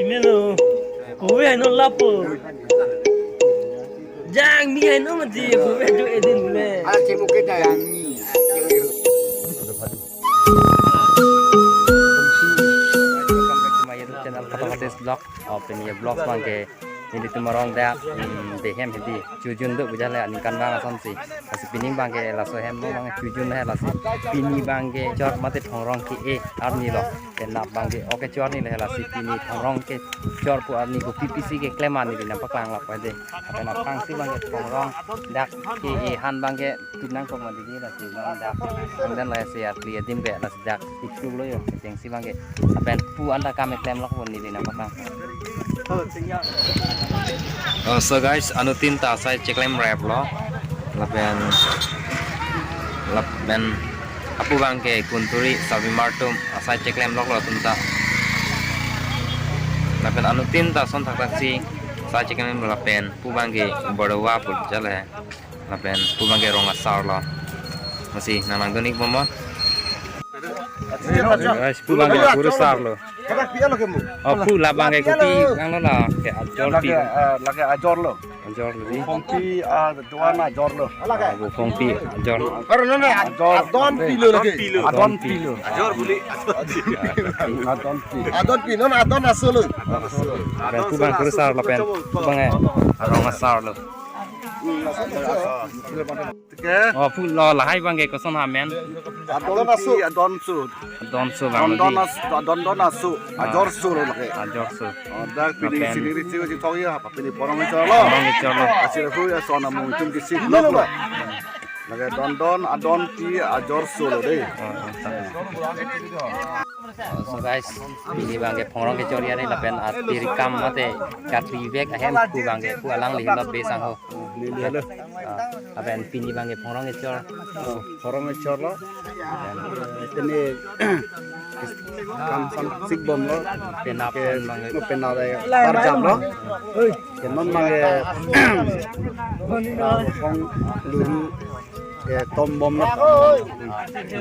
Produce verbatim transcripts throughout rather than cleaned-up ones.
Melo, kove hai non lapo. Jangmi hai non mati, kove jo edin le. Ala chimukit jangmi. Welcome back to my YouTube channel, Kathok Artist Vlog. Oh, pini vlog abang ke, nelitum arong dak, hmm, Behem hedi. Chojun do pu jale aningkanvang asonsi. Lasi pini abang ke laso hem abang chojun le lasi. Pini abang ke chor mate thongrong ke-e arni lo. Penap abang ke ok kechor arni le lasi pini thongrong kechor pu arni kopi pisi keklem arni neli nangpaklang lapu hedi. Lapen aphrangsi abang ke thongrong dak ke-e han abang ke tu nangkok mati hedi lasi abang dak. Angdan lasi arni adim ke lasi dak. Ikruk lo jo, kechengsi abang ke. Lapen pu anta kam keklem lok pon neli nangpaklang. Oh, so guys, anuttin ta asai cheklem rep lo. Lapen, lapen apu abang ke kunturi sarpi mar atum asai cheklem lok lo atum ta. Lapen anuttin ta ason thakthak si asai cheklem lo lapen pu abang ke borwa pu jale. Lapen pu abang ke rong asar lo. Masi nang nangdun-ik bomnon. Guys, pu abang ke kurusar lo. Oh, pu labang ke kopi abang lo la. Ke ajor pi. Lake, eh, lake ajor lo. Ajor lo di. Phongpi, ah, doan ajor lo. Ah, bu phongpi ajor. Aron non, ajor. Adon pi lo lake. Adon pi lo. Ajor buli. Adon pi. Adon pi. Non adon aso lo. Lapen pu abang kurusar lapen pu abang ke rong asar lo. Tike. Oh, pu lo lahai abang ke koson amen. Adon aso. Adon aso. Adon aso abang Adon, lo di. Adon aso. Adon aso lo lake. Ajor aso. Oh, dak pini lapen sini richi ko jithok ya, apa pini porong cholo. Porong cholo. Asir hu ya sona mung tum kisi lo. Lake adon adon, adon pi ajor aso lo de. Oh, oh. So guys, pini abang ke phongrong kechor ya ni lapen atirikam mate karkli vek ahem pu abang ke pu alang lihilo be sangho. Neli halo. Ah, lapen pini abang ke phongrong kechor. Oh, phongrong kechor lo. Pini kam sam sik bom lo. Penap ke abang ke. Mo penap le parjap lo. Ke non abang ke phongrong luru. Ke tom bom na.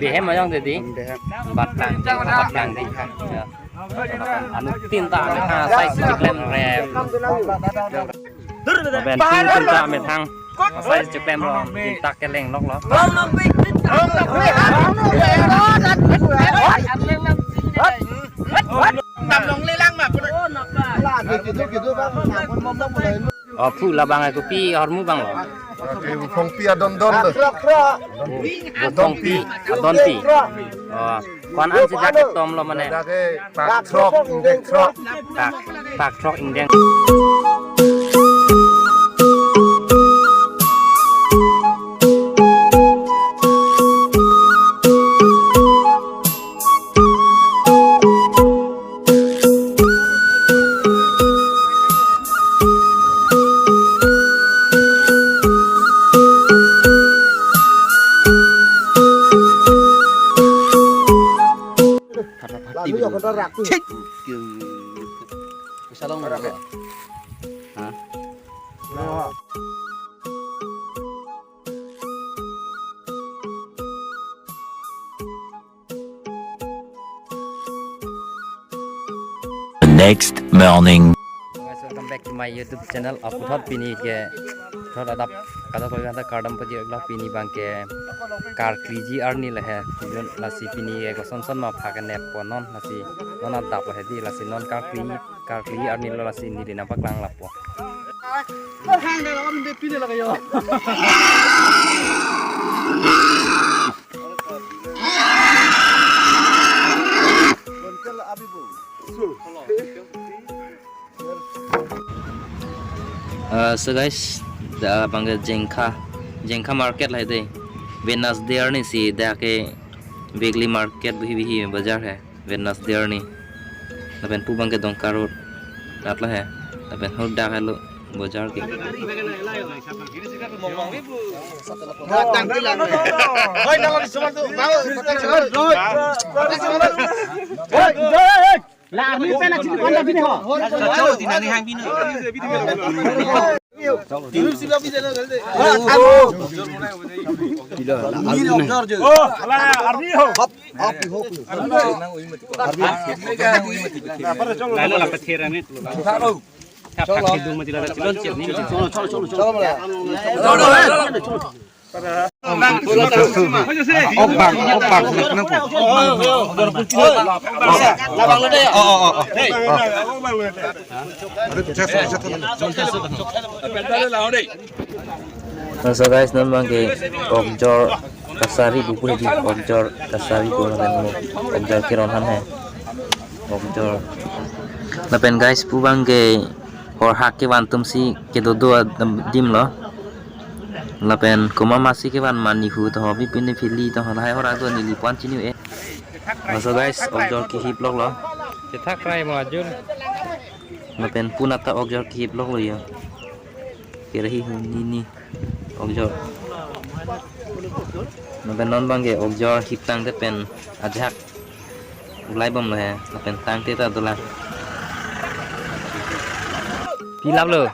Behem ajong tadi. Behem. Batlang, batlang di. Ya. Anuttin ta amethang asai si cheklem rep. Lapen anuttin ta amethang asai si cheklem lo. Tin tak keleng lok lo. Nam long lelang ma. Oh, pu labang ke kopi ahormu abang lo. Oke, bu phongpi adon don lo. Bu phongpi adon pi. Oh, ko-an an si dak ketom lo mane. Dak ke pak throk, indek throk. Pak, pak throk indek. Lalu ya kontra rak tu. Cek. Bisa long rak ya? Hah? The next morning. Guys, welcome back to my YouTube channel. Aphuthot pini ke thot adap kada koi kanta kardom pajirlo pini abang ke karkliji arni le he. Jun lasi pini ke koson son ma phak nep po non lasi non adap le he di lasi non karkli karkliji arni lo lasi neli nangpaklang lapo. Uh, so guys, dak abang ke Jengkha, Jengkha market lahai dei. Wednesday arni si dak ke weekly market bihi bihi bajar hai. Wednesday arni. Lapen pu abang ke Dongka road. Rat lahai. Lapen hurdak helo bojar ke. La army pen achi kon da bini ho. So guys, non abangke okjor kasari buku hedi, okjor kasari buku lapen mo okjor keron han he. Okjor. Lapen guys, pu abangke hor hak kevan atumsi kedo do adim lo. Lapen komat masi kevan ma nihu to hobi pine phili to lahai hor ado neli puan chini e. So guys, okjor kihip lok lo. Chethak rai mo ajur. Lapen punata okjor kihip lok lo yo. Kerahi huni ni okjor. Lapen non abangke okjor hip tangte pen ajahak ulai bom lo he. Lapen tangte ta dolang. Pilap lo.